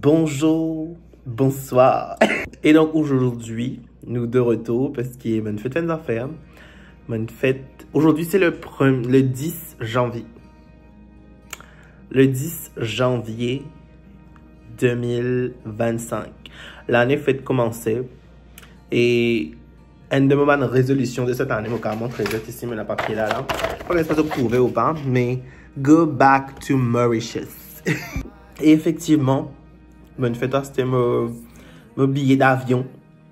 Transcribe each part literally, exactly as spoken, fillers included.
Bonjour, bonsoir. Et donc aujourd'hui, nous de retour parce que mo'nn fek fer enn zafer. Mo'nn fek, aujourd'hui c'est le, prem- le dix janvier. Le dix janvier deux mille vingt-cinq. Lane fek komanse. E enn de mo bann rezolision de set ane, mo kapav montre zot isi, mo ena papie la, la. Pa kone si zot trouve ou pa, me go back to Mauritius. E efektivman, mo'nn fek aste mo, mo biye davion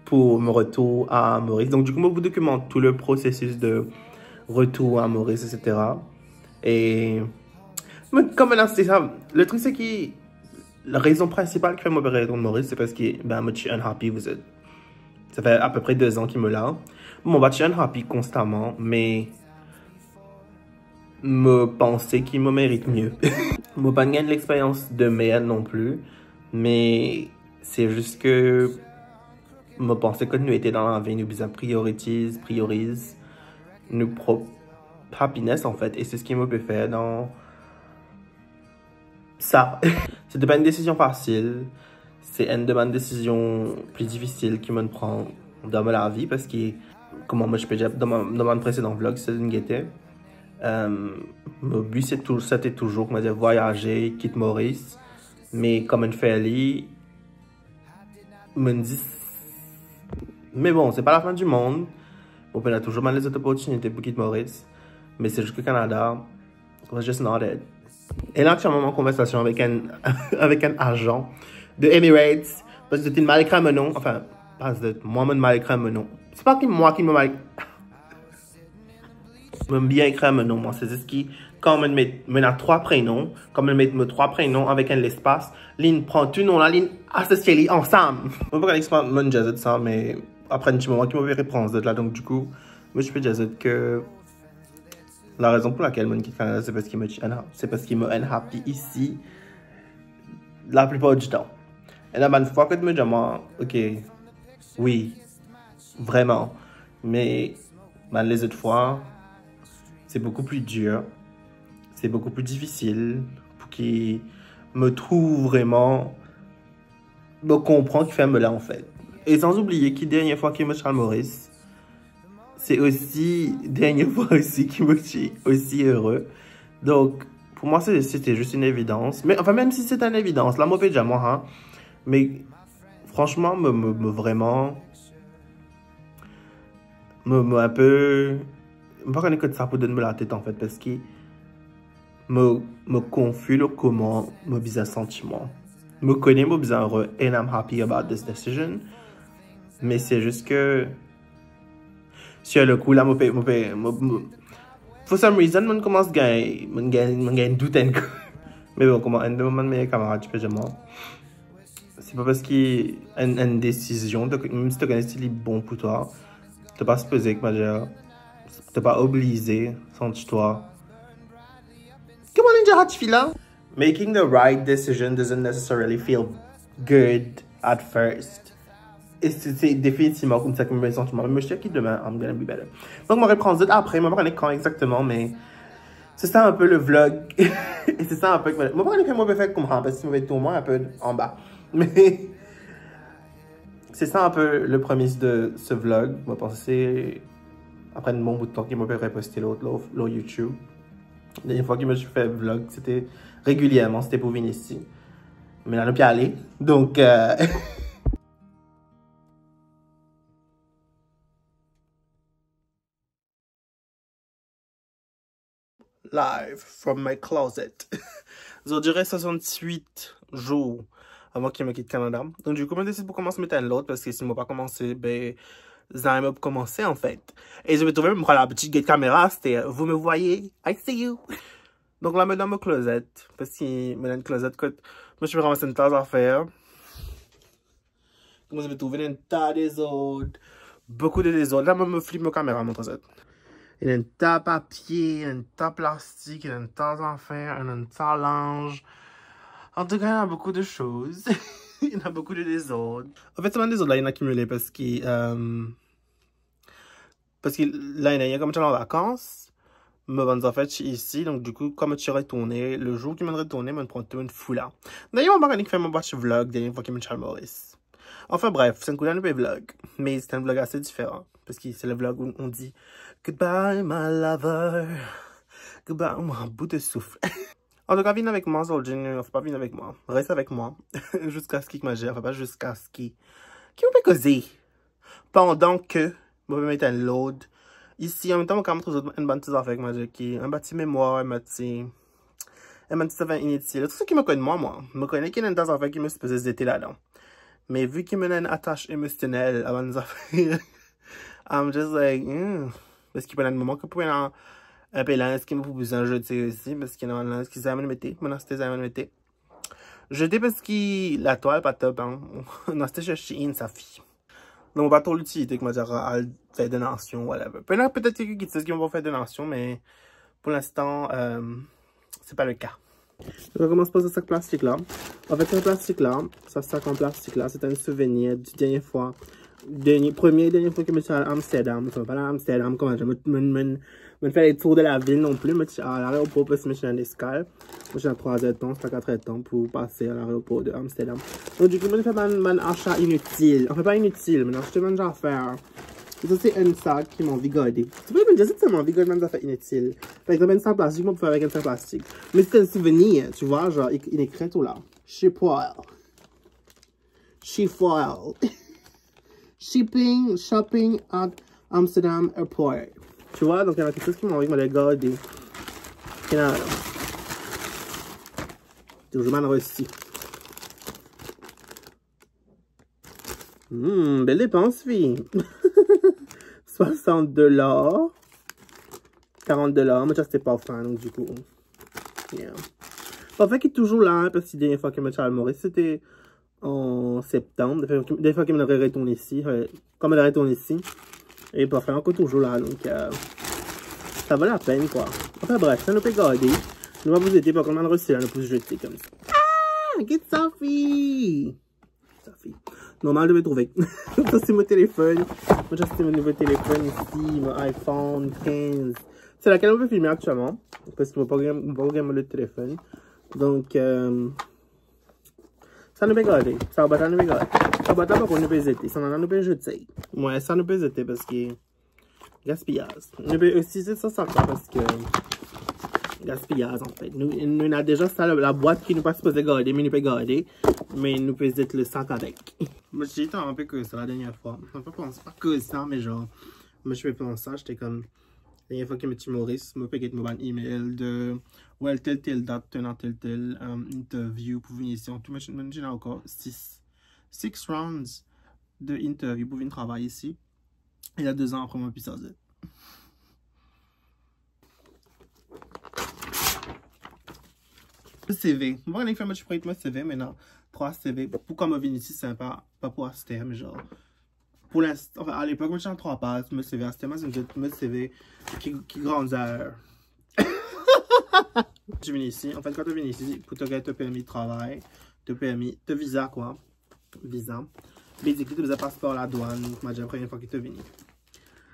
pour mon retour à Maurice. Donc du coup, mo pou dokimant tout le processus de retour à Maurice, et cetera. E, me, kouma ena aste sa, le truc c'est que la rezon prinsipal ki fer mo pe retourn Maurice, se parski, ben, mo ti unhappy, vous êtes. Sa fer apepre de zan ki mo la. Mo pa ti unhappy konstaman, me mo panse ki mo merit mie. Mo pa'nn gagn lexperyans de merd non pli, me se zis ke mo panse kot nou ete dan lavi, nou bizin prioritiz, prioriz nou prop happiness, an fet, e se seki mo pe fer dan sa. Se te pa enn desizion fasil. Se enn de bann desizion pli difisil ki mo'nn pran dan mo lavi, parski, kouma mo ti pe dir dan mo, dan mo presedan vlog, si zot inn gete, euh, mo bi se tou, se te touzour, kouma dir, vwayaze, kit Maurice. Me kouma mo'nn fer li, mo'nn dir, me bon, se pa lafin dimond. Mo pena touzour bann lezot oportinite pou kit Maurice. Me se zis ke Kanada was just not it. E la, aktielman, mo an konversasion avek enn, avek enn azan de Emirates, parski zot inn mal ekrir mo non, anfin, pa zot, mwa, mo'nn mal ekrir mo non. Se pa ki mwa ki mo mal, mo'nn bien ekrir mo non, mwa, se zis ki, kan mo'nn met, mo ena trwa prenon, kan mo'nn met mo trwa prenon avek enn lespas, linn pran tou non la, linn asosie li ansam. Mo pa konn explique, mo'nn dir zot sa, me apre enn ti moman ki mo pe repran zot la, donk, dikou, mo ti pe dir zot ke larezon pou lakel mo'nn kit Kanada, se parski mo ti unha-, se parski mo unhappy isi, laplipar ditan. Ena bann fwa kot mo dir mwa, ok, wi, vreman. Me bann lezot fwa, se boukou pli dir, se boukou pli difisil pou ki mo trouv vreman, mo konpran kifer mo la, an fet. E san oubliye ki dernie fwa ki mo ti al Maurice, se osi dernie fwa osi ki mo ti osi ere. Donk, pou mwa, se, se te zis enn evidans. Me, anfin, mem si se te enn evidans, la, mo pe dir mwa, ha, me fransman, mo, mo, mo vreman, mo, mo inpe, mo pa kone kot sa pou donn mo latet, an fet, parski mo, mo konfi lor kouma mo bizin santi mwa. Mo kone mo bizin ere, and I'm happy about this decision. Me se zis ke, sir le kou la, mo pe, mo pe, mo, mo, for some reason, mo'nn koumans gagn, mo'nn gagn, mo'nn gagn dout enn kou. Me bon, kouma enn de mo bann meyer kamarad ti pe dir mwa, se pa parski enn, enn desizion, to, mem si to kone si li bon pou twa, to pa sipoze, kouma dir, to pa oblize santi twa, kouma li dir, tifi la, making the right decision doesn't necessarily feel good at first. E se, se definitivman koumsa ki mo santi mwa. Me mo sir ki demin, I'm gonna be better. Donk, mo repran zot apre, mo pa kone kan exakteman, me se sa inpe le vlog. E se sa inpe, mo pa kone ki mo pe fer koumsa, parski mo pe tourn mwa inpe anba. Me se sa inpe le premis de se vlog. Mo panse, apre enn bon bout tan ki mo pe reposte lor, lor, lor YouTube. Dernie fwa ki mo ti fer vlog, se te regilierman, se te pou vinn isi. Me la, nou pe ale. Donk, euh, live from my closet. Zordi res swasannwit zour avan ki mo kit Kanada. Donk, dikou, mo desid pou koumans met enn lord, parski si mo pa koumanse, be, zame pou koumanse, an fet. E zot pe trouve, mo pran labitid get kamera, aster, vous me voyez, I see you. Donk la, mo dan mo closet, parski mo ena enn closet kot mo ti pe ramas enn ta zafer. Kouma zot pe trouve, ena enn ta dezord, boukou de dezord. La, mo, mo flip mo kamera, montre zot. Ena enn ta papie, enn ta plastik, ena enn ta zafer, ena enn ta linz. Antouka, ena boukou de soz. Ena boukou de dezord. An fet, sa bann dezord la, inn akimile parski, euh, parski lane dernier, kouma ti al an vakans, mo bann zafer ti isi, donk dikou, kan mo ti retourne, le zour ki mo'nn retourne, mo'nn pran tou, mo'nn fou la. Dayer, mo pa kone ki fer mo pa ti vlog dernie fwa ki mo'nn al Moris. Anfin bref, sa enn kou la nou pe vlog. Me se enn vlog ase diferan, parski se le vlog où on dit goodbye my lover, goodbye, mo a bout de souffle. Antouka, vinn avek mwa zordi, anfin pa vinn avek mwa, res avek mwa, ziska ki, kouma dir, anfin pa ziska ki, ki mo pe koze. Pandan ke mo pe met enn lord isi, anmemtan mo kapav montre zot enn bann ti zafer, kouma dir ki, enn bann ti memwar, enn bann ti, enn bann ti zafer initil. Tou seki mo konn mwa, mwa, mo kone ki ena enn ta zafer ki mo sipoze zete ladan. Me vi ki mo ena enn atas emosionel a bann zafer, I'm just like, hmm. Parski pou ena enn moman ki pou ena enn pe linz ki mo pou bizin zete osi, parski ena bann linz ki zame mete, mo'nn aste zame mete. Zete parski latwal pa top, hein. Mo'nn aste cherche enn, sa fi. Non, pa tro litilite, kouma dir, al fer donasion, whatever. Pena petet kiksoz ki mo pou fer donasion, me pou linstan, euh, se pa le ka. Nou koumans par sa sak plastik la. Anfet, sa plastik la, sa sak an plastik la, se enn souvenir di dernie fwa. Dernie, premie e dernie fwa ki mo ti al Amsterdam. Mo ti pa al Amsterdam, kouma dir, mo, mo, mo, mo fer le tour de la vil non pli, mo ti al aeropor, parski mo ti ena enn eskal. Mo ti ena trwa zer tan, ziska kat zer tan pou pase a laeropor de Amsterdam. Donk, dikou, mo'nn fer bann, bann asa initil. Anfin, pa initil, mo'nn aste bann zafer. E sa, se enn sak ki mo anvi garde. Se pa bann zafer, sa mo anvi garde, bann zafer initil. Par exanp, enn sak plastik, mo pou fer avek enn sak plastik. Me se enn souvenir, tu vois, genre, il, il écrit tout là. Chipotle. Chipotle. Shipping, shopping at Amsterdam Airport. Tu vois, donk, ena kiksoz ki mo anvi, mo anvi garde. Ena touzour bann resi. Hmm, bel depans, fi. Swasant dolar. Karant dolar, mo ti aste parfin, donk dikou, yeah. Parfin ki touzour la, hein, parski dernie fwa ki mo ti al Moris, se te an septam. Dernie fwa ki, dernie fwa ki mo retourn isi, euh, kan mo retourn isi, e parfin ankor touzour la, donk, euh, sa val lapenn, kwa. Anfin bref, sa nou pe garde. Nou pa pou zete, par kont, bann resi la, nou pou zete koumsa. Ah, get sa, fi! Sa fi. Normal, to pe trouve. Sa se mo telefonn. Mo ti aste mo nouvo telefonn isi, mo iPhone quinze. Se lakel mo pe filme aktielman, parski mo pa gagn, mo pa gagn mo lot telefonn. Donk, euh, sa nou pe garde. Sa bwa la nou pe garde. Sa bwa la, par kont, nou pe zete. Sa la nou pe zete. Mwa, sa nou pe zete parski gaspiyaz. Nou pe osi zet sa, sa kwa, parski gaspiyaz, anfet. Nou, nou ena deza sa, la, labwat ki nou pa sipoze garde, me nou pe garde, me nou pe zet le sak avek. Mo ti tann enpe koz sa la dernie fwa. Mo pa pans, pa koz sa, me genre, mo ti pe pans sa, ti kom, dernie fwa ki mo ti Moris, mo pe get mo bann email de, well, tel, tel dat, to ena tel, tel, euh, interview pou vinn isi. An tou, mo ti, mo ti ena ankor sis, six rounds de interview pou vinn travay isi. E la, de zan apre, mo pi sa zet. CV. Mo pa kone fer mo ti print mo CV, me ena trwa CV. Pou kan mo vinn isi, se pa, pa pou aster, me genre, pou linstan, anfin, alepok, mo ti ena trwa paz, mo CV, aster, mo zet mo CV ki, ki grandir. To vinn isi, anfet, kan to vinn isi, pou to gagn to permi travay, to permi, to viza, kwa. Viza. Basically, to bizin pas par ladwann, kouma dir, premie fwa ki to vini.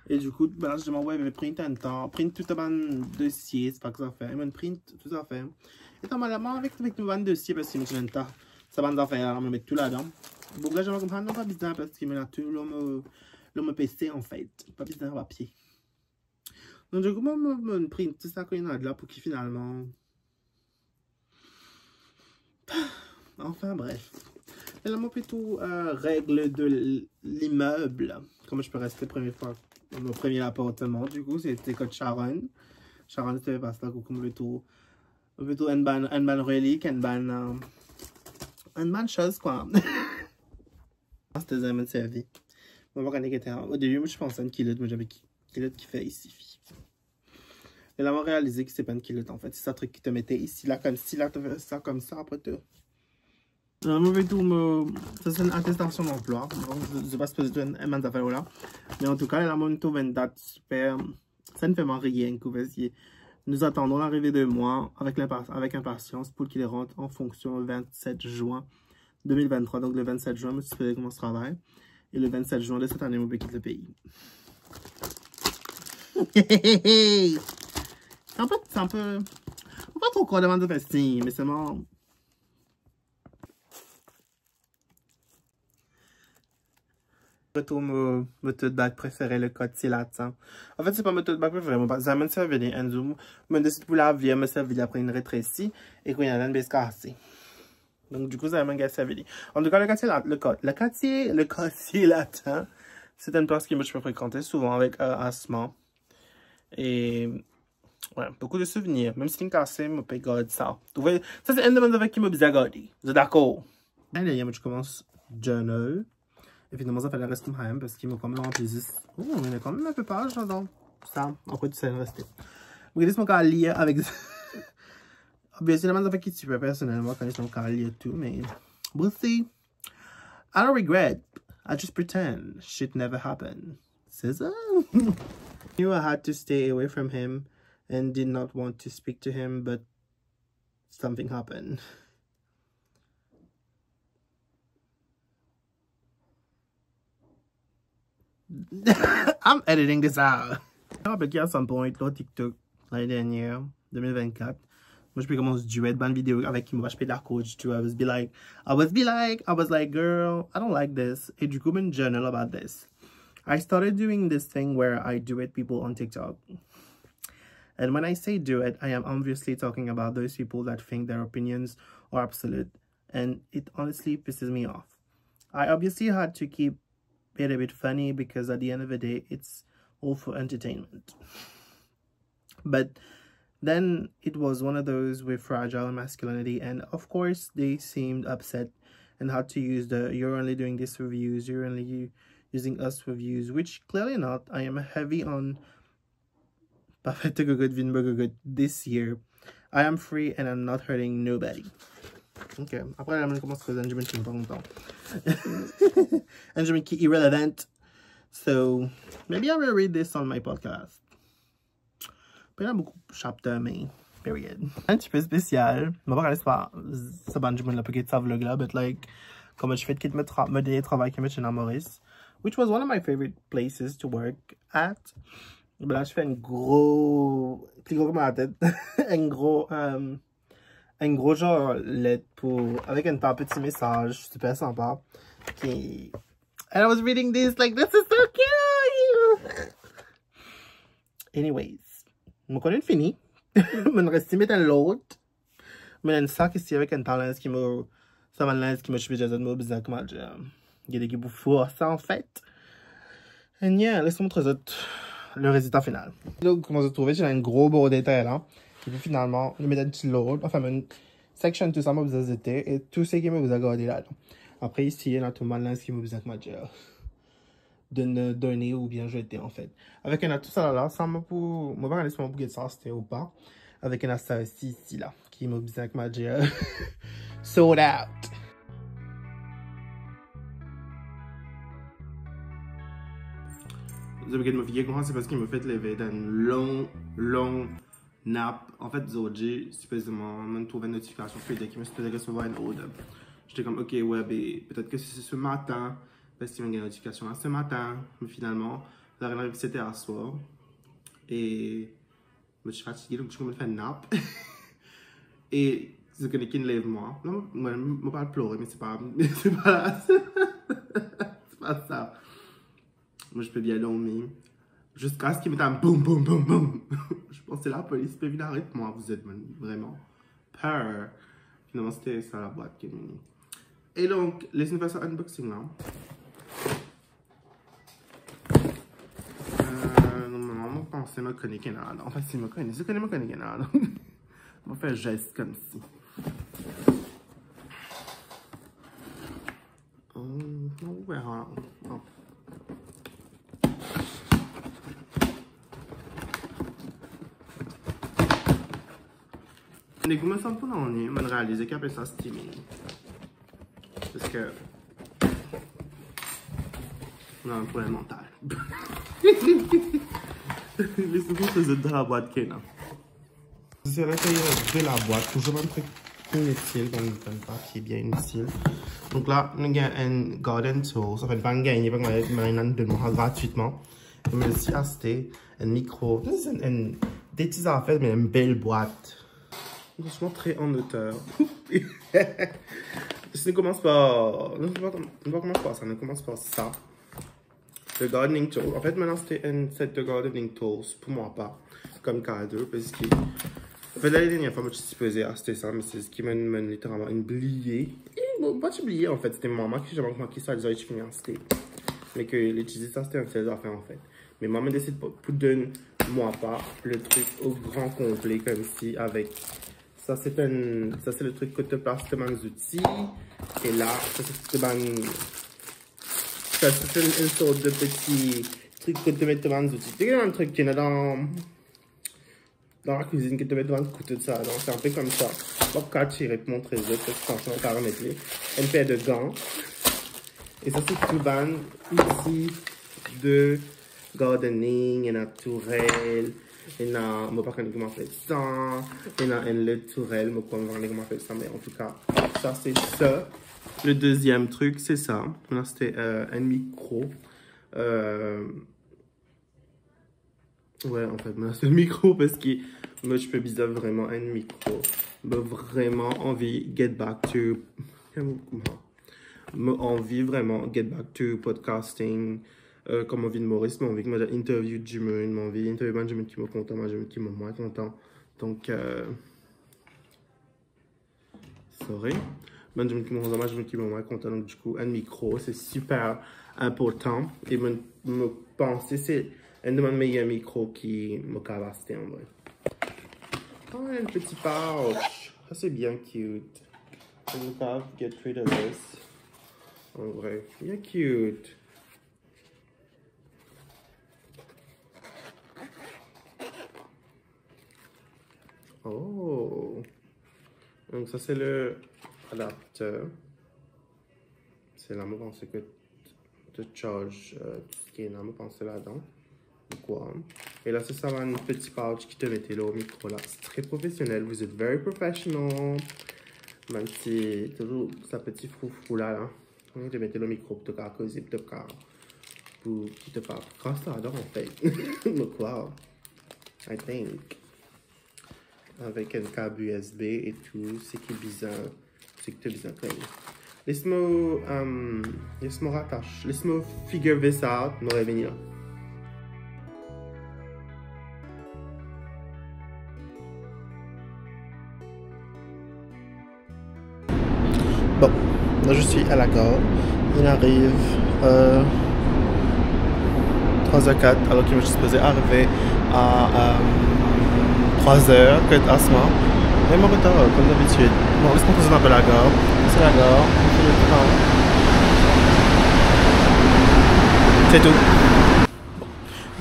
E dikou, bann la ti dir mwa, we, me print enn ta, print tou bann dosie, se pa ki zafer. E mo'nn print tou zafer. E normalman, avek, avek nou bann dosie, parski mo ti ena enn ta, sa bann zafer la, mo met tou ladan. Boug la, mo konpran, non, pa bizin, parski mo ena tou lor mo, lor mo PC, anfet. Pa bizin papie. Donk, dikou, mo, mo, mo print tou sa ki ena la pou ki finalman. Anfin, bref. E la, mo pe tou, euh, règle de l-, l'immeuble. Kouma ti pe reste premie fwa, mo premie lapartman, dikou, se te kot Sharon. Sharon, si to pe pas la, koukou, mo pe tou, mo pe tou enn bann, enn bann relik, enn bann, euh, enn bann soz, kwa. Aster, zame servi. Mo pa kone ki ete. O debi, mo ti panse enn kilot, mo dir, me ki, kilot ki fer isi, fi. E la, mo realize ki se pa enn kilot, anfet. Se sa trik ki to mete isi, la, koumsi, la, to fer sa koumsa, apre to. La, mo pe tou, mo, sa se enn atestasion danplwa. Donk, zot, zot pa sipoze tou enn, enn bann zafer la. Me antouka, la, mo trouv enn dat siper. Ça ne fait rien, parski nous attendons l'arrivée de mois avec l'impa-, avec impatience pour qu'il rentre en fonction le vingt-sept juin deux mille vingt-trois. Donk, le vingt-sept juin, mo sipoze koumans travay. E le vingt-sept juin de cette année, mo pe kit le pei. C'est un peu, c'est un peu, mo pa tro krwar dan bann zafer stim, me selman Retour mo, mo tote bag prefere, le Cartier Latin. Anfet, se pa mo tote bag prefere, mo pa zame servi li. Enn zour, mo desid pou lav li, mo servi li, apre linn retresi, e kounye la linn bes kase. Donk, dikou, zame gagn servi li. Antouka, le Cartier La-, le Car-, le Cartier, le Cartier Latin, se enn plas ki mo ti pe frekante souvan avek, euh, Asma. E Wi, boukou de souvenir. Mem si linn kase, mo pe gard sa. Ou trouve, sa se enn de bann zafer ki mo bizin garde. Zot dakor? Dernie mo ti koumans journal. E finalman, zafer la res kouma mem, parski mo kanmem ranpli zis, oh, mo ena kanmem inpe paz ladan. Sa, apre tou sa inn reste. Mo gete si mo kav lir avek, bien sir, ena bann zafer ki ti pe personel, mo pa kone si mo kav lir tou, me we'll see. I don't regret. I just pretend shit never happened. Scissor? Knew I had to stay away from him and did not want to speak to him, but something happened. I'm editing this out. Mo rapel ki at some point lor TikTok, lane dernier, de mil vennkat, mo ti pe koumans duet bann video avek ki mo pa ti pe dakor ditou. I was be like, I was be like, I was like, "Girl, I don't like this." E dikou, mo'nn journal about this. I started doing this thing where I duet people on TikTok. And when I say duet, I am obviously talking about those people that think their opinions are absolute. And it honestly pisses me off. I obviously had to keep it a bit funny because at the end of the day, it's all for entertainment. But then it was one of those with fragile masculinity, and of course, they seemed upset and had to use the, "You're only doing this for views, you're only u-, using us for views," which clearly not. I am heavy on pa fer to gogot vinn mo gogot this year. I am free and I'm not hurting nobody. Ok, apre la, mo'nn koumans koz enn dimoun ki mo pa kontan. Enn dimoun ki irrelevant. So, maybe I will read this on my podcast. Pena boukou chapter, me period. Enn tipe spesial, mo pa kone si sa bann dimoun la pou get sa vlog la, but, like, kouma ti fek kit mo tra-, mo dernie travay ki mo ti ena Moris, which was one of my favorite places to work at. Be la, ti fer enn gro, pli gro ki mo latet, enn gro, euh, enn gro zanr let pou, avek enn ta peti mesaz siper sinpa ki, and I was reading this, like, this is so cute. Anyways, mo konn inn fini. Mo'nn resi met enn lord. Mo ena enn sak isi avek enn ta linz ki mo, sa bann linz ki mo ti pe dir zot mo bizin, kouma dir, gete ki pou for sa, anfet. And yeah, les mo montre zot le rezilta final. Donk, kouma zot trouve, ti ena enn gro bordel la. Epi finalman, nou met enn ti lord, anfin, mo ena section tou sa mo bizin zete, e tou seki mo bizin garde ladan. Apre, isi, ena tou bann linz ki mo bizin, kouma dir, donn, done oubien zete, anfet. Avek ena tou sa la, sa mo pou, mo pa kone si mo pou get sa aste ou pa. Avek ena sa osi isi la, ki mo bizin, kouma dir, sort out. Zot pe get mo figir koumsa, se parski mo fek leve dan enn long, long nap. Anfet, zordi, sipozeman, mo'nn trouv enn notifikasion ki dir ki mo sipoze resevwar enn order. Zete kom, ok, wi, be, petet ki se se matin, parski mo'nn gagn notifikasion la se matin. Me finalman, la inn ariv set er aswar. E mo ti fatige, donk ti koumans fer nap. E zot kone kinn lev mwa. Non, mo, mo pa al plore, me se pa, se pa la, se pa sa. Mo ti pe bien dormi. Ziska se ki mo tann boum, boum, boum, boum. Mo panse lapolis pe vinn aret mwa, vous êtes vraiment peur. Finalman, se te sa labwat ki vini. E donk, les nou fer sa unboxing la. Euh, normalman, mo panse mo kone ki ena ladan. Anfin, si mo kone, si mo kone, mo kone ki ena ladan. Mo fer zes koumsi. Oh, oh, well, oh. Nek mo santi pou lannwit, mo'nn realize ki apel sa steaming. Parski, non, problèm mantal. Les nou montre zot dan labwat ki ena. Se la ki ena de labwat, touzour bann trik initil, bann, bann papie bien initil. Donk la, nou gagn enn garden tool, anfin, pa nou gagn, pa nou gagn, nou gagn, donn mwa gratwitman. E mo osi aste enn mikro, enn, enn De ti zafer, me enn bel bwat. Franchman, tre an oter. Si nou koumans par, non, nou pa, nou pa koumans par sa, nou koumans par sa. The gardening tool. Anfet, mo'nn aste enn set de gardening tools pou mwa pa, kom kado, parski, anfet, lane dernie fwa, mo ti sipoze aste sa, me se ki mo'nn, mo'nn literalman oubliye. E, bon, pa ti oubliye, anfet, se mama ki ti dir mwa ki sa, deza, ti fini aste. Me ke li ti dir sa, se enn sel zafer, anfet. Me mwa, mo'nn deside pou, pou donn mwa pa le trik o gran konple, komsi, avek sa, se enn, sa, se le trik kot to plas to bann zouti. E la, sa, se to bann, sa, se enn, enn sort de peti trik kot to met to bann zouti. Ti gagn enn trik ki ena dan, dan lakwizinn ki to met bann kouto, sa. Donk, se enn pe koumsa. Mo pa kapav tire pou montre zot, parski franchman, mo pa remet li. Enn per de gan. E sa, se tou bann zouti de gardening, ena tourel, ena, mo pa kone kouma apel sa, ena enn lot tourel, mo pa kone kouma apel sa, me antouka, sa se sa. Le deziem trik, se sa. Mo'nn aste, euh, enn mikro. Euh, we, anfet, mo'nn aste enn mikro parski mo ti pe bizin vreman enn mikro. Mo vreman anvi get back to, kouma Mo anvi vreman get back to podcasting, euh, kan mo vinn Moris, mo anvi ki mo interview dimoun, mo anvi interview bann dimoun ki mo kontan, bann dimoun ki mo mwin kontan. Donk, euh, sorry. Bann dimoun ki mo kontan, bann dimoun ki mo mwin kontan. Donk, dikou, enn mikro, se siper inportan. E mo, mo panse se enn de bann meyer mikro ki mo kapav aste, an vre. Oh, enn peti pouch. Sa, se bien cute. Mo kapav get rid of this. An vre, bien cute. Oh. Donk, sa, se le adapter. Se la, mo panse ki to charge, euh, tou seki ena, mo panse, ladan. Kwa. E la, se sa bann peti pouch ki to mete lor mikro la. Se tre profesionel. Vous êtes very professional. Bann ti, touzour sa peti froufrou la, la. Ou to mete lor mikro pou to kapav koze, pou to kapav, pou ki to pa kras ladan, anfet. Mo krwar. I think. Avek enn kab U S B e tou, seki bizin, seki to bizin kone. Les mo, euh, les mo atas, les mo figure this out, mo revini la. Bon, la, je suis à la gare. Il arrive, euh, trois heures quatre, alors qu'il est supposé arriver à, euh, trois heures, que Asma. Même en retard, euh, comme d'habitude. Bon, laisse-moi poser un peu la gare. C'est la gare, on fait le train. C'est tout.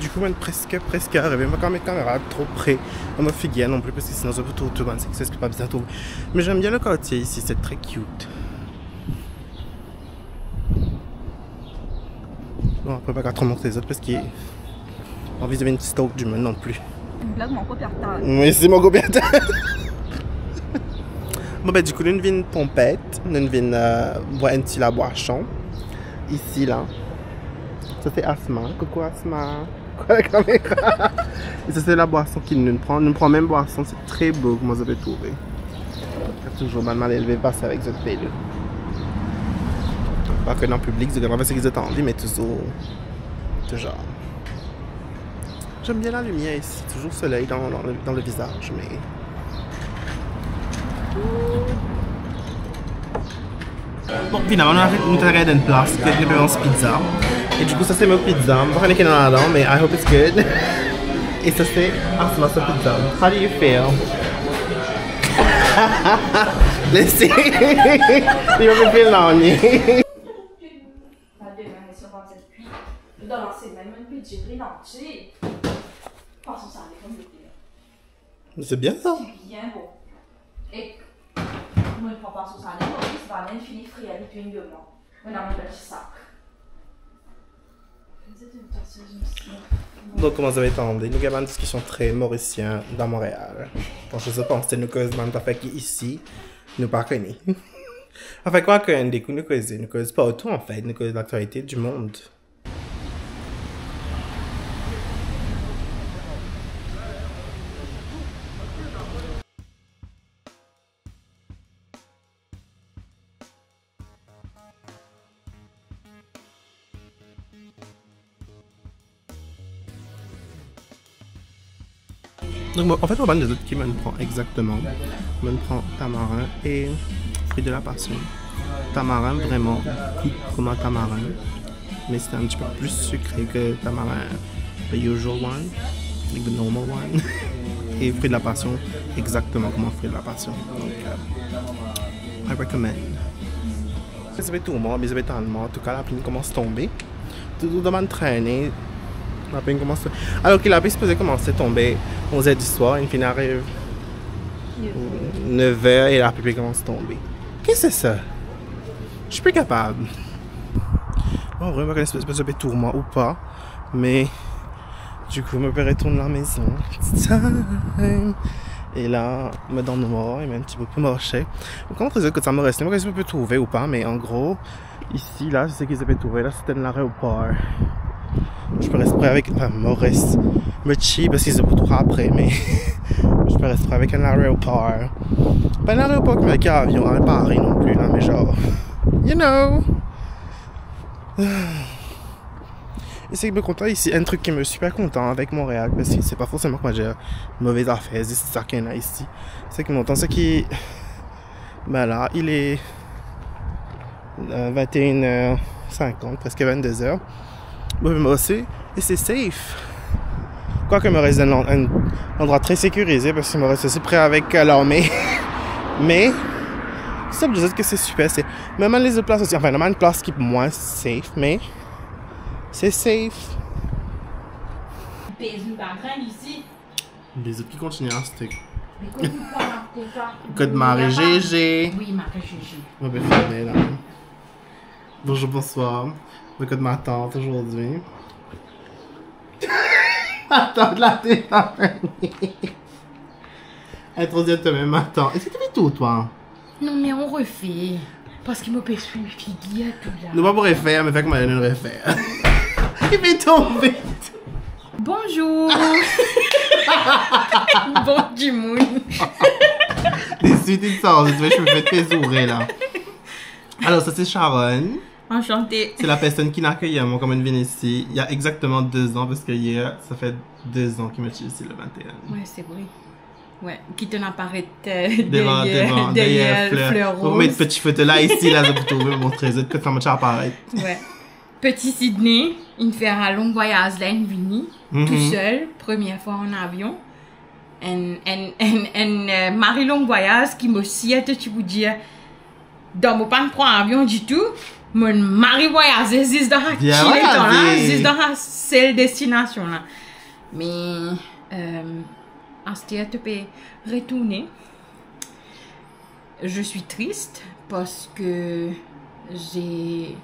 Dikou, mo'nn preske, preske arive. Mo pa kapav met kamera tro pre dan mo figir non pli, parski sinon zot pou trouv tou bann sexes ki pa bizin trouve. Me j'aime bien le quartier ici, c'est très cute. Bon, apre, pa kapav tro montre zot, parski mo anvi vinn stalk dimoun non pli. Enn blag, mo ankor pe atann. Wi, se mo ankor pe atann. Bon, ben, dikou, nou vinn Pompette, nou vinn, euh, bwar enn ti labwason. Isi, la. Sa, se Asma. Coucou, Asma. Kwa, lakamera? E sa, se labwason ki nou pran. Nou pran mem bwason, se tre bo, kouma zot pe trouve. Touzour bann malelve pas avek zot velo. Pa ke dan piblik, zot kapav fer seki zot anvi, me touzour, touzour. J'aime bien la lumière ici, toujours soleil dans, dans le, dans le visage, mais... Bon, finalman, nou, nou ti al gagn enn plas, kot nou pe manz pizza. E dikou, sa se mo pizza. Mo pa kone ki ena ladan, me I hope it's good. E sa se Asma so pizza. How do you feel? Let's see. Li pa feel nanye. Pas demain, mais si on va peut-être cuire. Dans la semaine, on peut durer entier. Pas ça, ça dépend de l'hiver. C'est bien ça. C'est bien bon. E mo pran pa so sale, mo plis bann fini frir li depi enn de mwa. Mo ena mo ti sak. Donk, kouma zot pe tande, nou gagn bann diskision tre morisien dan Montréal. Bon, zot panse nou koz bann zafer ki isi, nou pa kone. Anfin, kwa ke, enn de kou nou koze, nou koz partou, anfet, nou koz laktialite di mond. Donk, an fet, mo pa dir zot ki mo'nn pran exakteman. Mo'nn pran tamarin e fruit de la passion. Tamarin, vreman, gout kouma tamarin. Me se enn ti pe pli sikre ki tamarin, the usual one, like the normal one. E fruit de la passion, exakteman kouma fruit de la passion. Donk, euh, I recommend. Sa pe tourman, me sa pe talman. Antouka, lapli koumans tonbe. Touzour dan bann trene, lapli koumans tonbe. Alor ki lapli sipoze koumans tonbe onz er diswar, inn finn ariv nef er e lapli pe koumans tonbe. Ki se sa? Je suis plus capable. Bon, vreman, pa kone si sa pe tourman ou pa, me dikou, mo pe retourn lamezon. It's time. E la, mo dan nwar, e mem ti bout pou marse. Mo kontan dir zot kot sa mo reste, mo pa kone si mo pe trouve ou pa, me an gro, isi la, se ki zot pe trouve la, se enn laeropor. Mo pe res pre avek, anfin, mo res, mo ti, paski zot pou trouv apre, me mo pe res pre avek enn laeropor. Pa enn laeropor kouma ki avion al Pari non pli la, me zar, you know. E seki mo kontan isi, enn trik ki mo siper kontan avek Montréal, paski se pa forseman, kouma dir, move zafer, zis sa ki ena isi. Seki mo kontan, seki, ben la, il est, euh, vingt et une heures cinquante, preske vennde zer. Bon, mo osi, e se safe. Kwake mo res dan enn, enn landrwa tre sekirize, paski mo res osi pre avek, euh, larme. Me, sa pou dir zot ki se siper, se, mem lezot plas osi, anfin, ena bann plas ki pou mwa safe, me se safe. Pez nou pa grann isi. Lezot ki kontigne aste. Me kot nou pa, kot pa? Kot Marie Gégé. Wi, Marie Gégé. Mo pe filme la. Bonjour, bonsoir. Mo kot matant ozordi. Matant la, te Introduis twa mem, matant. Eski to pe tourn twa? Non, me on refer. Paski mo pe swiv figir tou la. Nou pa pou refer, me fer kouma nou refer. Li pe tonbe. Bonjour. Bon dimoun. Deswit, li sanz, li sanz, mo pe zoure la. Alor, sa se Sharon. Enchantée. C'est la personne qui accueille moi quand je viens ici, il y a exactement deux ans, parce que hier, ça fait deux ans que je suis ici le vingt et un. Ouais, c'est vrai. Ouais, ki to'nn aparet, euh, devan, deryer, devan, deryer, deryer fleur, fleur rose. Mo met ti foto la isi, la, zot pou trouve, mo montre zot kot sa mo ti aparet. Ouais. Petit Sydney, inn fer sa long vwayaz la, inn vini, mhm, tousel, premie fwa an avion. Enn, enn, enn, enn, euh, mari long vwayaz ki mo sir to ti pou dir, dan mo pa'nn pran avion ditou, mo'nn mari vwayaze zis dan sa ti letan la, zis dan sa sel destinasion la. Me, euh, aster to pe retourne. Je suis triste parce que j'ai,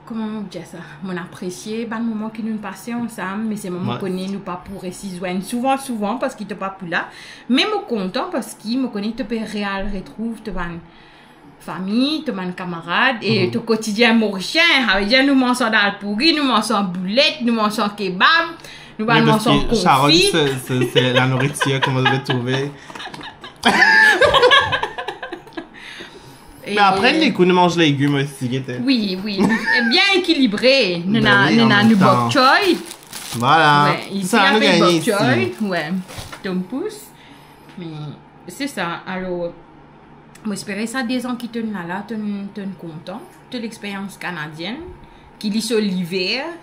kouma mo dir sa? Mo'nn apresie bann moman ki nou'nn pase ansam, me selman mo kone nou pa pou resi zwenn souvan, souvan, paski to pa pou la. Me mo kontan paski mo kone to pe real retrouv to bann fami, to bann kamarad, e to kotidien morisien, savedir nou manz sa dal pouri, nou manz sa boulet, nou manz sa kebab, nou manz sa konfi. Wi, paski Sharon, se, se, se la nourriture, kouma zot pe trouve. Me apre, nou manz legim osi, gete. Wi, wi. Bien ekilibre. Nou ena, nou ena nou bok choy. Vwala. Wi, isi nou gagn bok choy. Wi. Tom pous. Me se sa. Alor, mo espere sa dezan ki to'nn la la, to'nn, to'nn kontan. To lexperyans kanadienn, ki li so liver,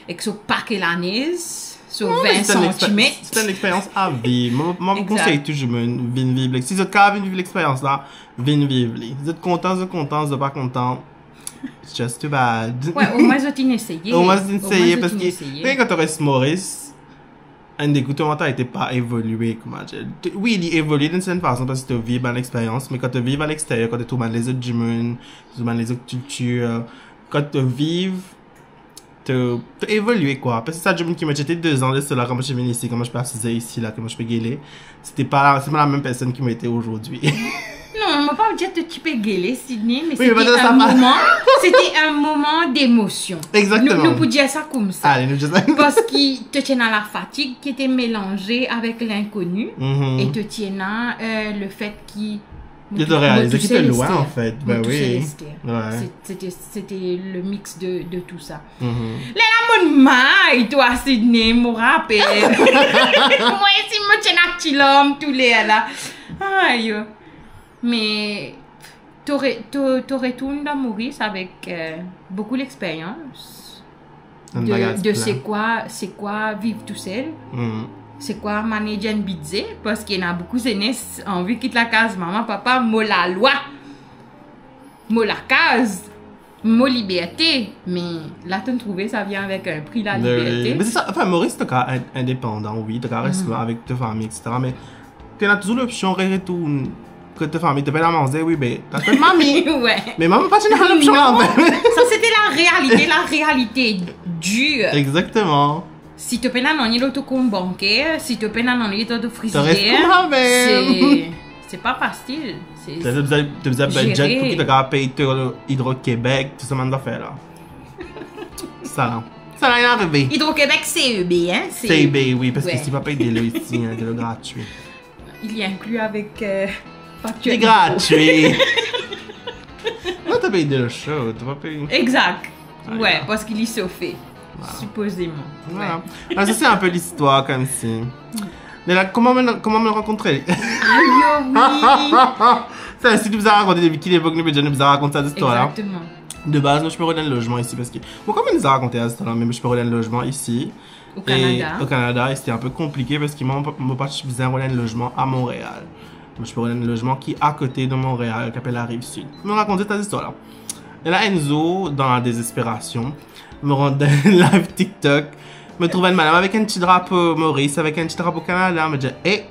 ek so pake lanez, so vin santimet. Non, me se enn exper-, se enn experyans a viv. Mo, mo konsey tou dimoun vinn viv li. Si zot kapav vinn viv lexperyans la, vinn viv li. Zot kontan, zot kontan, zot pa kontan, it's just too bad. Wi, omwin zot inn eseye. Omwin zot inn eseye, paski kan to res Moris, enn dekou to mantalite pa evolie, kouma dir. Wi, li evolie dan enn sertenn fason paski to viv bann lexperyans, me kan to viv alexteryer, kan to trouv bann lezot dimoun, trouv bann lezot kiltir, kan to viv, to, to evolie, kwa. Paski sa dimoun ki mo ti ete dezan de sela, kan mo ti vinn isi, kan mo ti pe asize isi la, kan mo ti pe gele, se pa, se pa lamem personn ki mo ete azordi. Non, mo pa dir to ti pe gele, Sydney, me se te enn moman, se te enn moman demosion. Egzakteman. Nou, nou pou dir sa koumsa. Ale, nou dir sa. Paski to ti ena lafatig ki ete melanze avek linkoni, e to ti ena, euh, lefet ki Li to realize ki to lwin, an fet. Ben wi. Sete, sete le mix de, de tou sa. Lerla mo may twa, Sydney, mo rapel. Mwa osi mo ti ena ti larm tou lerla. Ayo. Me to re-, to, to retourn dan Moris avek, euh, boukou lexperyans de, de se kwa, se kwa viv tousel, se kwa manage enn bidze, parski ena boukou zenes anvi kit lakaz mama, papa, mo lalwa, mo lakaz, mo liberte, me la to'nn trouve sa vinn avek enn pri laliberte. Me se sa, anfin, Moris to kav indepandan, wi, to kav res lwin avek to fami, et cetera. Me to ena touzour lopsion re-, retourn kot to fami, to pena manze, wi, be, to ena to mami. Wi. Me mama pa ti ena lopsion la. Sa sete la realite, la realite dir. Exactement. Si to pena nanye lor to kont banker, si to pena nanye lor to frizider, se, se pa fasil. Se to bizin, to bizin budget pou ki to kav pey to Hydro-Québec, tou sa bann zafer la. Sa la. Sa la, inn arive. Hydro-Québec, C E B, hein, C E B, wi, parski isi pa pey delo isi, hein, delo gratwi. Li inkli avek, euh, facture. Li gratwi. Non, to pey delo sho, to pa pey. Exact. Wi, parski li sofe. Sipozeman. Voilà. Alor, sa se inpe listwar koumsa. Me la, kouma nou, kouma nou rakontre? Ayo, wi. Sa, si nou bizin rakonte depi ki lepok nou pe dir nou bizin rakont sa listwar la. Exactement. De baz, mwa, mo ti pe rod enn lozman isi, parski, bon, kouma nou bizin rakonte sa listwar la, me mo ti pe rod enn lozman isi. Au Canada. E o Kanada, e sete inpe konplike parski mwa, mo pa ti bizin rod enn lozman a Montréal. Mo ti pe rod enn lozman ki akote de Montréal, ki apel la Rive Sud. Mo rakont sa listwar la. E la, enn zour, dan la dezesperasion, mo rant dan live TikTok, mo trouv enn madam avek enn ti drapo Moris, avek enn ti drapo Kanada, mo dir, "Eh,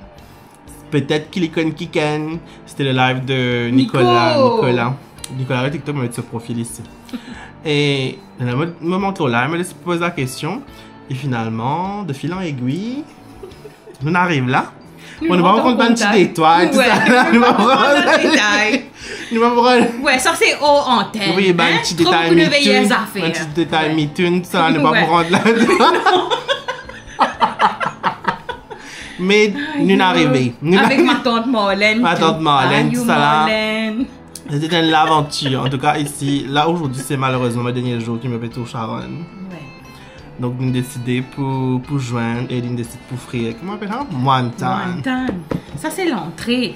petet ki li konn kikenn." Sete le live de Nicolas, Nico. Nicolas. Nicolas, TikTok, mo met so profil isi. E la, mo, mo mont lor live, mo les poz la kestion. E finalman, de fil an egwi, nou ariv la. Bon, nou pa rakont bann ti detay, tou sa la, nou pa rakont bann detay. Nou pa rakont. Wi, sa se or antenn. Wi, bann ti detay mitoun, bann ti detay mitoun, tou sa la, nou pa rakont la. Me nou arive. Avek matant Marlène. Matant Marlène, tou sa la. Sete enn lavantir. Antouka, isi la, ozordi, se malerezman mo dernie zour ki mo pe tour Charonne. Wi. Donk, nou deside pou, pou zwenn e nou deside pou frir, kouma apel sa? Mwantan. Mwantan. Sa se lantre.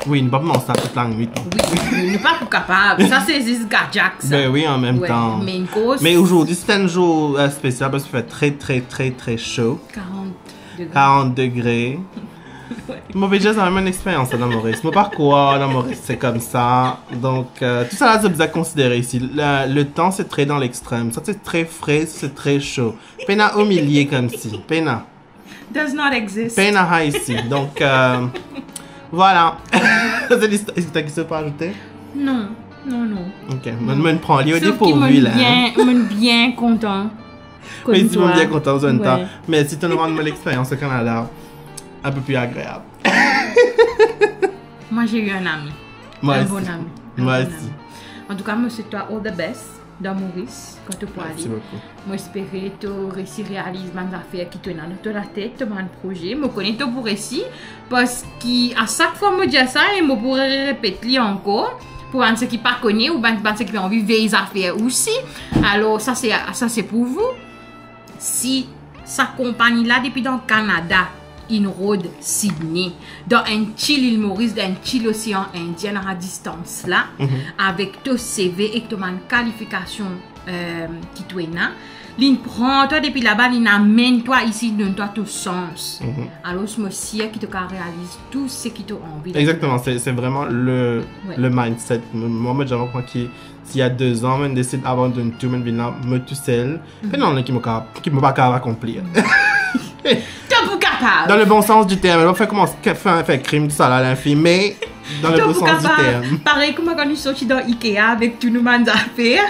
Wi, nou pa pou manz sa tout lanwit. Wi, nou pa pou kapav. Sa se zis gadyak, sa. Ben wi, an mem tan. Me ozordi, se enn zour, euh, spesial parski fer tre, tre, tre, tre so. Karant degre. Karant degre. Mo pe dir zame enn eksperyans dan Moris. Mo pa krwar dan Moris se koumsa. Donk, euh, tou sa la, zot bizin konsidere isi. Le, le tan, se tre dan lextrem. Sa, se tre fre, se tre so. Pena omilie koumsa. Pena. Does not exist. Pena sa isi. Donk, euh, vwala. Se listwar. Eski to ena kiksoz pou azoute? Non, non, non. Ok, mo, mo pran li o depourvi la, hein. Mo bien kontan. Me si mo bien kontan, zwenn twa. Wi. Me si to'nn rann mo lexperyans o Kanada inpe pli agreab. Moi, j'ai eu un ami. Un bon ami. Un bon ami. Antouka, mo swet twa all the best dan Moris, kan to pou ale. Mersi boukou. Mo espere to resi realiz bann zafer ki to ena dan to latet, to bann proze. Mo kone to pou resi, parski a sak fwa mo dir sa, e mo pou re-, re-, repet li ankor, pou bann seki pa kone, ou bann, bann seki pe anvi vey zafer osi. Alor, sa se, sa se pou vou. Si sa konpagni la, depi dan Kanada, inn rod Sydney, dan enn ti lil Moris, dan enn ti losean Indien, dan sa distans la, avek to C V ek to bann kalifikasion, euh, ki to ena, linn pran twa depi laba, linn amenn twa isi, donn twa to sans. Alor, mo sir ki to kav realiz tou seki to anvi. Exactement, c'est, c'est vraiment le, le mindset. Mwa, mo zame krwar ki, si il y a deux ans, mo'nn desid abandonn tou, mo'nn vinn la, mo tousel, pena nanye ki mo kav, ki mo pa kav akonplir. To pou kapav. Dan le bon sans du terme, pa fer koumsa, fer, fer krim, tou sa la, linfim, me dan le bon sans du terme. Parey kouma kan nou sorti dan Ikea avek tou nou bann zafer,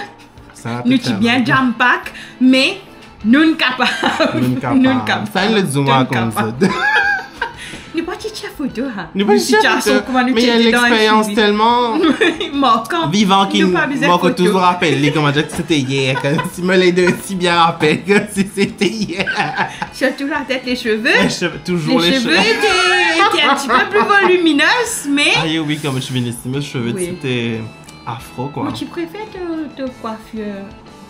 nou ti bien jam pack, me nou'nn kapav. Nou'nn kapav. Sa, enn lot zour mo rakont zot. Nou pa ti tir Foto, ha. Nou pa sitiasion, kouma nou ti ete dan enn lexperyans telman markan, vivan ki nou pa bizin mark foto. Touzour rapel li kouma si sete yer, koumsi mo le de si bien rapel koumsi sete yer. Surtout la tête, les cheveux. Les cheveux, toujours les cheveux. Les cheveux étaient, étaient un petit peu plus volumineux, mais... Ah oui, quand je suis venue ici, mes cheveux, c'était afro, quoi. Moi, tu préfères te, te coiffure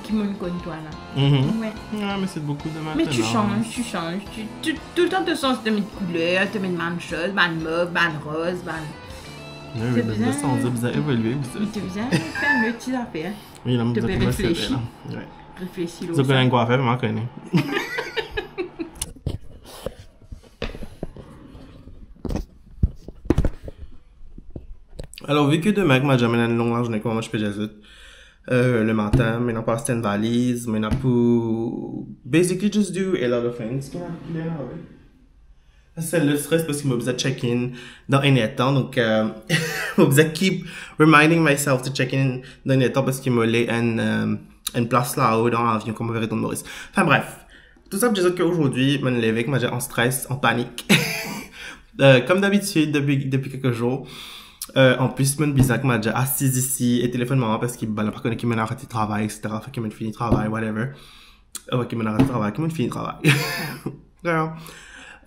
ki monn konn twa la. Mhm. Ouais. Ah, mais c'est beaucoup de maintenant. Mais tu changes, tu changes. Tu, tu, tout le temps, tu changes, tu mets de couleur, tu mets de même chose, même mauve, même rose, même... Oui, oui, mais bizin, bizin évoluer, bizin. Mais tu bizin faire le petit affaire. Oui, là, bizin réfléchir. Ouais. Réfléchir. Zot kone enn kwaffer, mwa kone. Alor, vi ki demin, kouma dir, mo ena enn long lazourne, kouma mo ti pe dir zot, euh, le matin, mo ena pou aste enn valiz, mo ena pou basically just do a lot of things. Ki ena, ki ena, wi. Sa se le stres parski mo bizin check in dan enn er tan, donk, euh, mo bizin keep reminding myself to check in dan enn er tan parski mo le enn, euh, enn plas lao dan lavion kan mo pe retourn Moris. Anfin bref, tou sa pou dir zot ki azordi, mo leve, kouma dir, an stres, an panik. Euh, comme d'habitude, depuis, depuis quelques jours. Euh, an plis, mo bizin, kouma dir, asiz isi e telefonn mama parski, bann-la pa kone ki mo aret travay, et cetera. Fek mo fini travay, whatever. Euh, ki mo aret travay, ki mo fini travay. Voilà.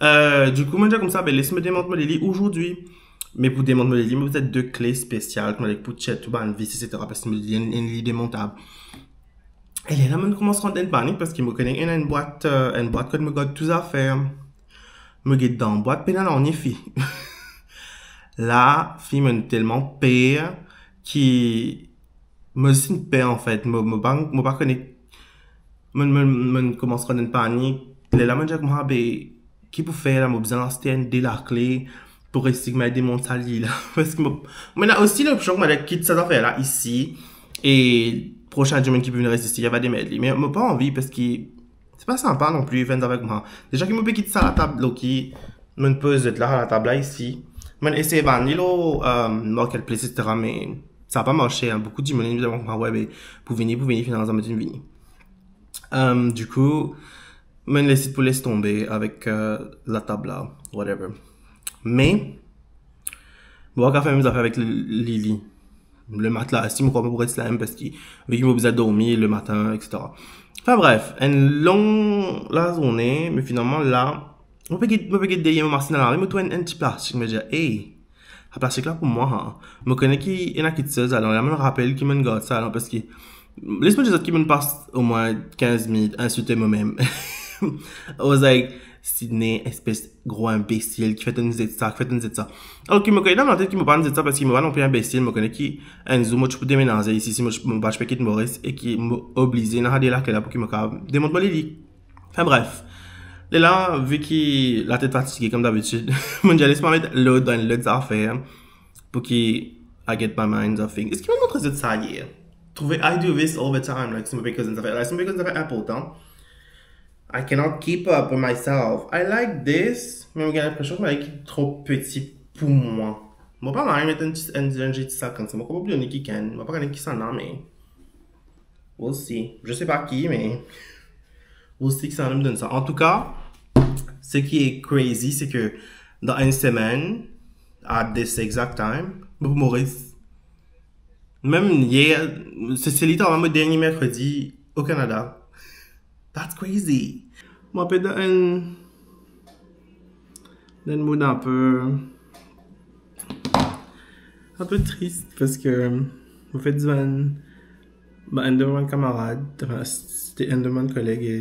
Euh, dikou, mo dir koumsa, be, les mo demont mo lili azordi. Me pou demont mo lili, mo bizin de kle spesial, kouma dir, pou tir tou bann vis, et cetera. Parski mo lili, li, li demontab. E lerla, mo koumans rant dan panik parski mo kone ena enn bwat, euh, enn bwat kot mo gard tou zafer. Mo get dan bwat, pena nanye, fi. La, fi, mo telman per ki mo zis inn per, anfet. Mo, mo pa, mo pa kone, mo, mo, mo koumans rant dan panik. Lerla, mo dir koumsa, be, ki pou fer la, mo bizin aste enn de lakle pou resi kouma dir demont sa lili la. Parski mo, mo ena osi lopsion kouma dir kit sa zafer la isi, e prosin dimoun ki pou vinn res isi, li ava demerd li. Me mo pa anvi parski se pa sinpa non pli, fer enn zafer koumsa. Deza ki mo pe kit sa latab, loki, mo poz zot la, latab la isi. Mo esey vann li lor, euh, Marketplace, et cetera, me sa pa marse, hein. Boukou dimoun inn dir mwa, we, be, pou vini, pou vini, finalman, zame inn vini. Euh, dikou, mo les li pou les tonbe avek, euh, latab la, whatever. Me, mo pa kav fer mem zafer avek li, li, li. Le matla, si mo krwar mo pou res la mem, parski, vi ki mo bizin dormi le matin, et cetera. Anfin bref, enn long lazourne, me finalman la, mo pe get, mo pe get deryer mo masinn a lave, mo trouv enn, enn ti plastik, mo dir, "Ey, sa plastik la pou mwa, ha." Mo kone ki ena kiksoz ladan la, mo rapel ki mo gard sa ladan, parski, les mo dir zot ki mo pas omwin kinz minit insilte momem. I was like, "Sydney, espes gro inbesil, kifer to'nn zet sa, kifer to'nn zet sa?" Alor ki mo kone dan mo latet ki mo pa'nn zet sa, parski mo pa non pli inbesil, mo kone ki enn zour mo ti pou demenaze isi, si mo, mo pa ti pe kit Moris, e ki mo oblize ena de lakle la pou ki mo kav demont mo lili. Anfin bref. Lerla, vi ki latet fatige, kom dabitid, mo dir, les mwa met lord dan lot zafer, pou ki I get my mind off things. Eski mo montre zot sa yer? Trouve I do this all the time, like, si mo pe koz enn zafer, like, si mo pe koz enn zafer inportan, I cannot keep up with myself. I like this, me mo gagn linpresion ki tro peti pou mwa. Mo pa mal met enn ti, enn, enn ti sak koumsa, mo pa pou donn kikenn, mo pa kone kisannla, me we'll see. Je sais pas qui, mais we'll see kisannla donn sa. Antouka, seki crazy, seki dan enn semenn, at this exact time, mo pou Moris. Mem yer, se, se literalman mo dernie merkredi o Kanada. That's crazy. Mo pe dan enn, dan enn mood inpe, inpe tris, parski mo fek zwenn, ba, enn de mo bann kamarad, anfin, se enn de mo bann koleg, e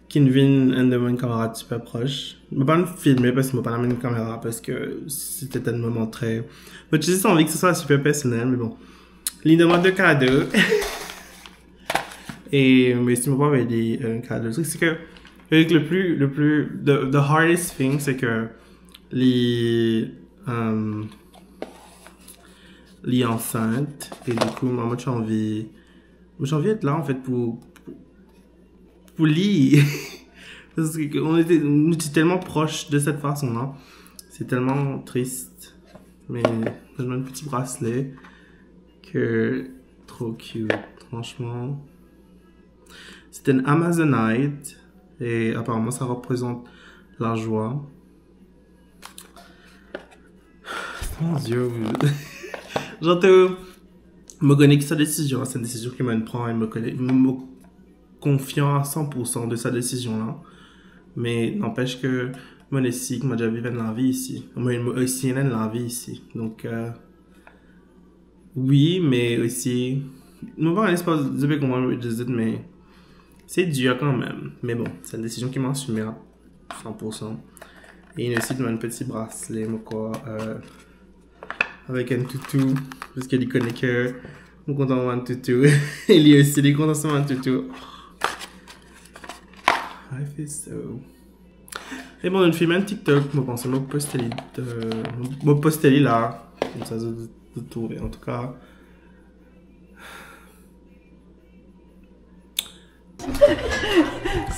ki'nn vinn enn de mo bann kamarad siper pros. Mo pa'nn filme parski mo pa'nn amenn kamera, parski se ti enn moman tre, mo ti zis anvi ki sa swa siper personel, me bon. Li demann de kado. E, me si mo pa avoy li enn kado, le trik, seki, le trik le pli, le pli, the, the hardest thing, seki li, euh, li ansint, e dikou, mwa, mo ti anvi, mo ti anvi et la, anfet, pou, pou, pou li. Parski nou ete, nou ti telman pros de set fason la. Se telman tris. Me, mo ti met enn ti brasle ki tro cute, fransman. Se enn Amazonite e aparaman sa reprezant lazwa. Mon Dieu, vous... Genre, euh, mo kone ki sa desizion la, se enn desizion ki mo'nn pran, e mo kone, mo, mo konfian a san pour san de sa desizion la. Me nanpes ke mo esi, ki mo deza viv enn lavi isi. Mo, mo esi ena enn lavi isi. Donk, euh, wi, me osi, mo pa konn si zot pe konpran, me se dir kanmem. Me bon, se enn desizion ki mo asime a san pour san. E inn osi donn mwa enn peti brasle, mo krwar, euh, avek enn toutou, paski li kone ke mo kontan mwa enn toutou. E li osi, li kontan so mwa enn toutou. I feel so... E bon, inn film enn TikTok, mo panse mo poste li, euh, mo poste li la. Koumsa zot, zot trouve, antouka.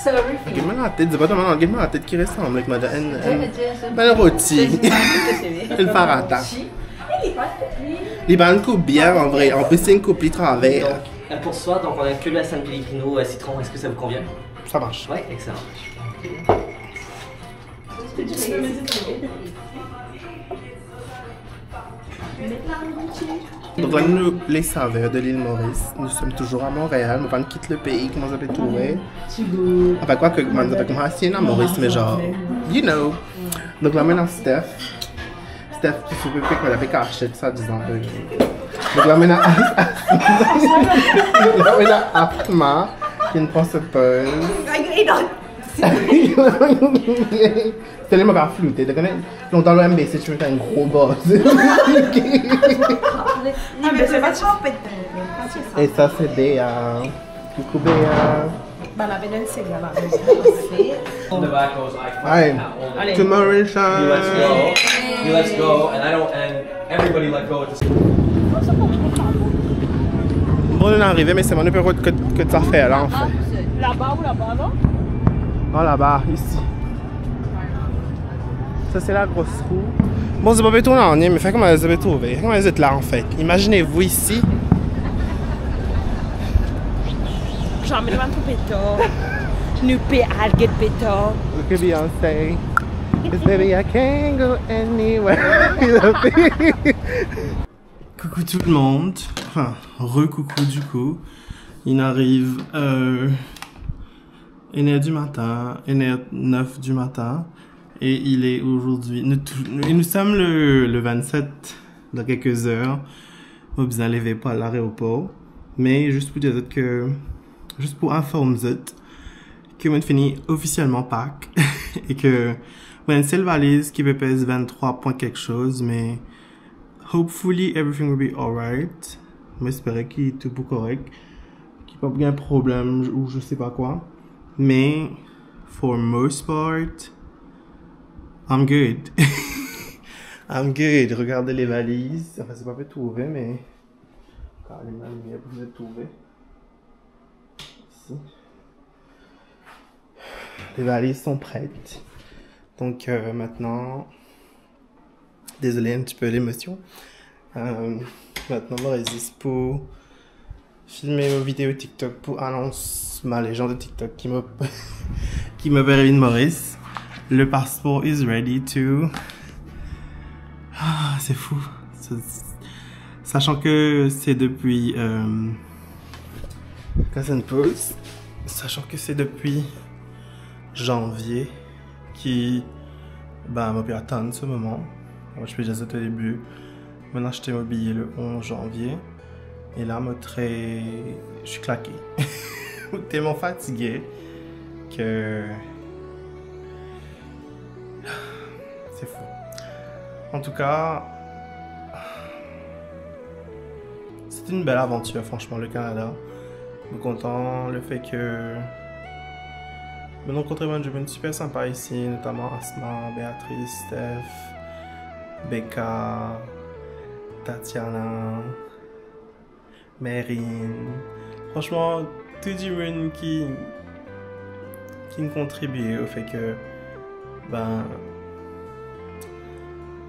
Sorry. Get mwa latet, se pa twa, get mwa latet ki resanm ek madanm enn, enn, enn roti. Enn farata. Li pa enn koup bien, an vre. An plis, se enn koup li traver. Donc, euh, pour ce soir, donc, on a que le San Pellegrino, euh, citron. Est-ce que ça vous convient ? Ça marche. Ouais, excellent. Donc là, nous, les saveurs de l'île Maurice, nous sommes toujours à Montréal, nou pa kit lepei, kouma zot pe trouve. Enfin, kwake, man, zot pe koumans ena Maurice, me genre, you know. Donk la, mo ena Steph. Steph, ki fou, pe, pe, pe, pe kache sa, dizon, pe. Donk la, mo ena, donk la, mo ena Asma, ki inn pran so poz. Stelman, mo pa floute, to kone, lontan lor M B C, ti met enn gro boz. Ah, mais c'est pas ça, en fait. Et ça, c'est Béa. Coucou, Béa. Bah, la belle, c'est bien, la belle. Hi. Allez. To Mauritius. You let's go. You let's go. And I don't, and everybody let go at the same time. Bon, nou arive, me selman nou pe rod kot, kot zafer la, anfin. Laba ou laba, non? Non, laba, isi. Sa, se la gros rou. Bon, zot pa pe trouv nanye, me fer kouma zot pe trouve. Kouma zot la, anfet. Imaginez-vous ici. Zame nou inn trouv Beto. Nou pe al get Beto. Look at Beyonce. This baby, I can't go anywhere. Coucou tout le monde. Enfin, re-coucou du coup. Il arrive, euh, une heure du matin, une heure neuf du matin. Et il est aujourd'hui, nous, nous, et nous sommes le, le vingt-sept, dans quelques heures. Mo bizin leve pou al aeropor. Me zis pou dir zot ke, zis pou inform zot ke mo'nn fini ofisielman pak e ke mo ena enn sel valiz ki pe pez vinn-trwa pwin kiksoz, me hopefully everything will be alright. Mo espere ki tou pou korek, ki pa pou gagn problem ou je sais pas quoi. Me for most part, I'm good. I'm good. Regardez les valises. Enfin, zot pa pe trouve, me... Alim lalimier pou zot trouve. Ici. Les valises sont prêtes. Donc, euh, maintenant, désolé un petit peu l'émotion. Euh, maintenant, mo reste zis pou filme mo video TikTok pou anons ma légende TikTok ki mo, ki mo pe vinn Moris. Le passeport is ready to... Ah, c'est fou. C'est, sachant que c'est depuis, euh, quand c'est une pause, sachant que c'est depuis janvier ki, ben, mo pe atann se moman. Kouma mo ti pe dir zot o debi, mo'nn aste mo biye le onze janvier. E la, mo tre, je suis claqué. Mo telman fatige ke c'est fou. En tout cas, c'est une belle aventure, franchement, le Canada. Mo kontan le fait que mo rankontre bann dimoun super sympa isi, notamment Asma, Béatrice, Steph, Becca, Tatiana, Merine. Franchement, tou dimoun ki, ki kontribie au fait que, ben,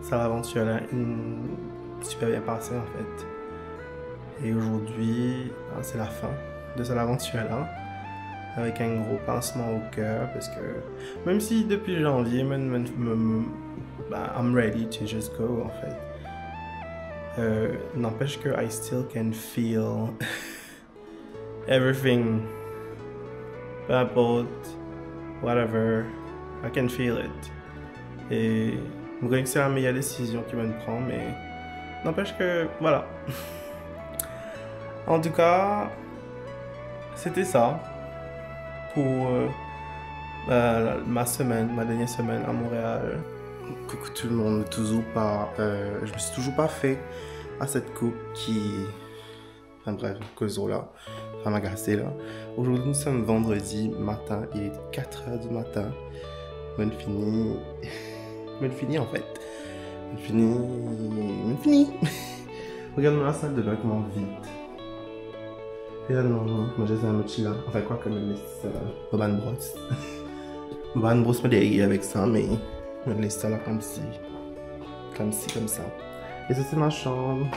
sa laventir la inn super bien pase, an fet. E zordi, ben, se lafin de sa laventir la, avek enn gro pinsman o ker, parski mem si depi zanvie, mo, mo, mo, ben, I'm ready to just go, an fet. Euh, n'empêche que I still can feel everything. Peu importe, whatever, I can feel it. E mo krwar ki se la meyer desizion ki mo'nn pran, me n'empêche que, voilà. En tout cas, c'était ça pour, euh, euh, ma semaine, ma dernière semaine à Montréal. Coucou tout le monde, toujours pas, euh, je me suis toujours pas fait à cette coupe qui, enfin bref, koz la, finn agas la. Aujourd'hui, nous sommes vendredi matin, il est quatre heures du matin. Mo'nn fini, mo'nn fini en fait. Mo'nn fini, mo'nn fini. Regard la sal de bin kouma vid. Regarde, non, non, moi j'ai un petit là. Enfin, quoi, comme une liste, euh, mo bann bros. Mo bann bros, mo deye avek sa, me mo les sa la comme si, comme si, comme ça. Et ça, c'est ma chambre.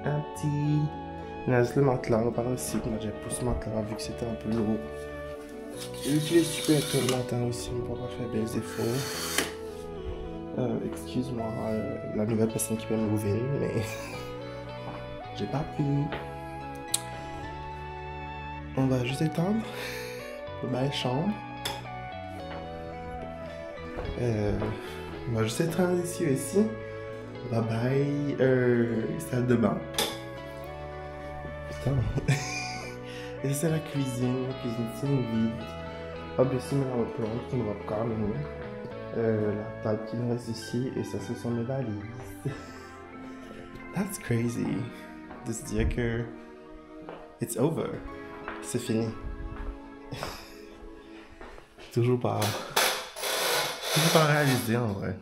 Un petit. Il y a juste le matelas, on va pas réussir, on va déjà pousser le matelas, vu que c'était un peu lourd. Et vu qu'il est super tôt le matin aussi, on ne peut pas faire des efforts. Euh, excuse-moi, euh, la nouvelle personne qui vient de m'ouvrir, mais j'ai pas pu. On va juste éteindre le bail chambre. Euh, on va juste éteindre ici aussi. Bye bye, euh, salle de bain. Putain. Et ça, c'est la cuisine. La cuisine, c'est une vide. Pas besoin de la replante, qu'on va pas, mais, euh, la table qui nous reste ici, et ça, ce sont mes valises. That's crazy de se dire que it's over. C'est fini. Toujours pas, toujours pas réalisé en vrai.